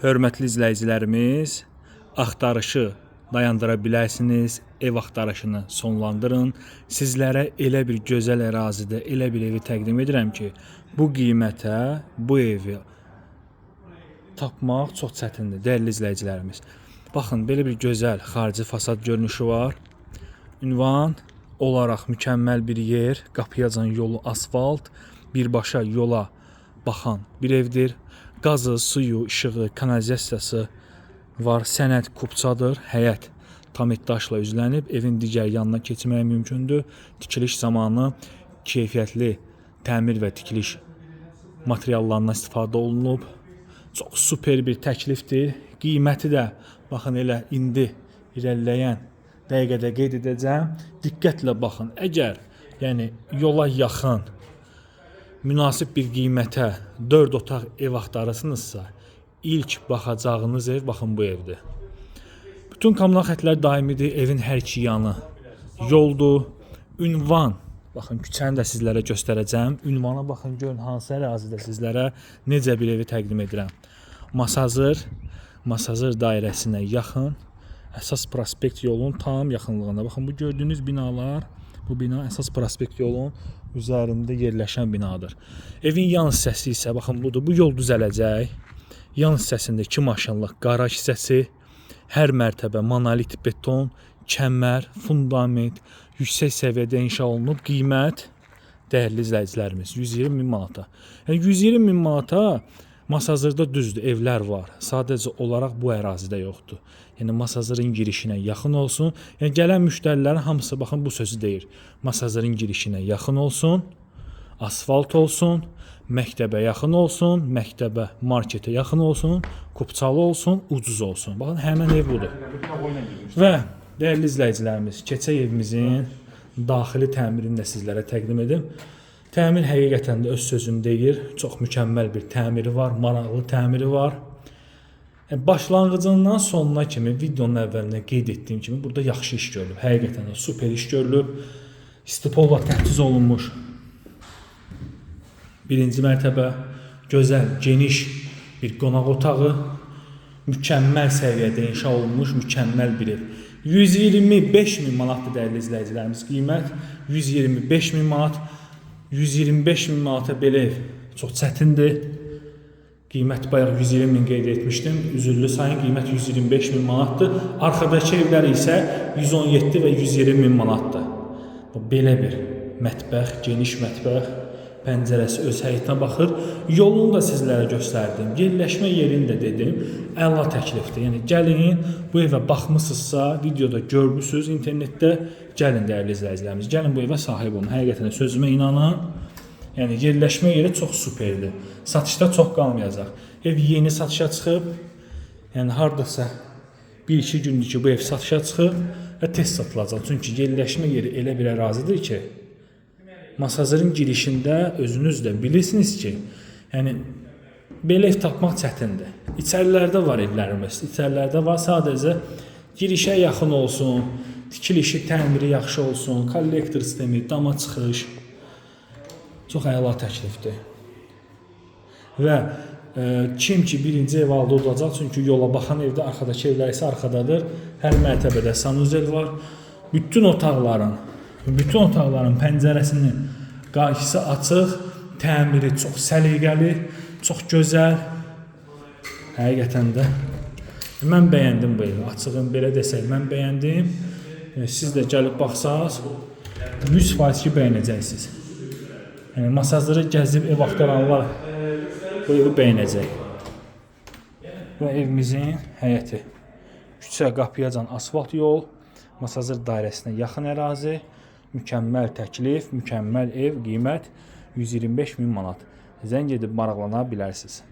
Hörmətli izləyicilərimiz, axtarışı dayandıra bilərsiniz, ev axtarışını sonlandırın. Sizlərə elə bir gözəl ərazidə elə bir evi təqdim edirəm ki, bu qiymətə bu evi tapmaq çox çətindir, dəyərli izləyicilərimiz. Baxın, belə bir gözəl xarici fasad görünüşü var. Ünvan olaraq mükəmməl bir yer, qapıyacan yolu asfalt, birbaşa yola baxan bir evdir. Qazı, suyu, işığı, kanalizasiyası var. Sənəd kupçadır. Həyət tam daşla üzlənib. Evin digər yanına keçmək mümkündür. Tikiliş zamanı keyfiyyətli təmir və tikiliş materiallarından istifadə olunub. Çox super bir təklifdir. Qiyməti də baxın elə indi irəliləyən dəqiqədə qeyd edəcəm. Diqqətlə baxın. Əgər yəni yola yaxın münasib bir qiymətə 4 otaq ev axtarırsınızsa, ilk baxacağınız ev baxın bu evdir. Bütün kommunal xətlər daimidir, evin hər iki yanı yoldur. Ünvan, baxın küçəni də sizlərə göstərəcəm. Ünvana baxın, görün hansı ərazidə sizlərə necə bir evi təqdim edirəm. Masazır, Masazır dairəsinə yaxın, əsas prospekt yolunun tam yaxınlığında. Baxın bu gördüyünüz binalar, bu bina əsas prospekt yolunun üzərində yerləşən binadır. Evin yan hissəsi isə baxın budur. Bu yol düzələcək. Yan hissəsində 2 maşınlıq qaraj hissəsi, hər mərtəbə monolit beton, kəmər, fundament, yüksək səviyyədə inşa olunub. Qiymət dəyərli izləyicilərimiz 120 min manata. Yəni 120 min manata Masazırda düzdür, evlər var. Sadəcə olaraq bu ərazidə yoxdur. Yəni Masazırın girişinə yaxın olsun. Yəni gələn müştərilərin hamısı baxın bu sözü deyir. Masazırın girişinə yaxın olsun, asfalt olsun, məktəbə yaxın olsun, məktəbə, marketə yaxın olsun, kupçalı olsun, ucuz olsun. Baxın həmin ev budur. Və dəyərli izləyicilərimiz, keçək evimizin daxili təmirini də sizlərə təqdim edim. Təmir həqiqətən də öz sözünü deyir. Çox mükəmməl bir təmiri var, maraqlı təmiri var. Yəni, başlanğıcından sonuna kimi videonun əvvəlində qeyd etdiyim kimi burada yaxşı iş görülüb. Həqiqətən də super iş görülüb. İstipolla təchiz olunmuş. Birinci mərtəbə gözəl, geniş bir qonaq otağı, mükəmməl səviyyədə inşa olunmuş mükəmməl bir ev. 125 min manatdır dəyərli izləyicilərimiz qiymət. 125 min manat. 125 min manata belə ev çox çətindir. Qiymət bayaq 120 min qeyd etmişdim. Üzürlü sayın, qiymət 125 min manatdır. Arxadakı evlər isə 117 və 120 min manatdır. Belə bir mətbəx, geniş mətbəx, pəncərəsi öz həyətinə baxır. Yolunu da sizlərə göstərdim. Yerləşmə yerini də dedim. Əla təklifdir. Yəni gəlin, bu evə baxmısınızsa, videoda görmüsüz internetdə, gəlin dəyərli izləyicilərimiz, gəlin bu evə sahib olun. Həqiqətən də sözümə inanın. Yəni yerləşmə yeri çox superdir. Satışda çox qalmayacaq. Ev yeni satışa çıxıb. Yəni hardasa 1-2 gündür ki, bu ev satışa çıxıb və tez satılacaq. Çünki yerləşmə yeri elə bir ərazidir ki, Masazırın girişində özünüz də bilirsiniz ki, yəni belə ev tapmaq çətindir. İçərilərdə var evlərimiz. İçərilərdə var, sadəcə girişə yaxın olsun, tikilişi, təmiri yaxşı olsun, kollektor sistemi, dama çıxış. Çox əla təklifdir. Və kim ki birinci ev aldı olacaq, çünki yola baxan evdə arxadakı evlər isə arxadadır. Hər mərtəbədə sanuzel var. Bütün otaqların pəncərəsinin qarşısı açıq, təmiri çox səliqəli, çox gözəl. Həqiqətən də mən bəyəndim bu evi. Açığın belə desək, mən bəyəndim. Siz də gəlib baxsaz 100% ki bəyənəcəksiniz. Yəni Masazırı gəzib ev axtaranlar bu evi bəyənəcək. Və evimizin həyəti. Küçə qapıyacan asfalt yol, Masazır dairəsinə yaxın ərazi, mükəmməl təklif, mükəmməl ev, qiymət 125 min manat. Zəng edib maraqlana bilərsiniz.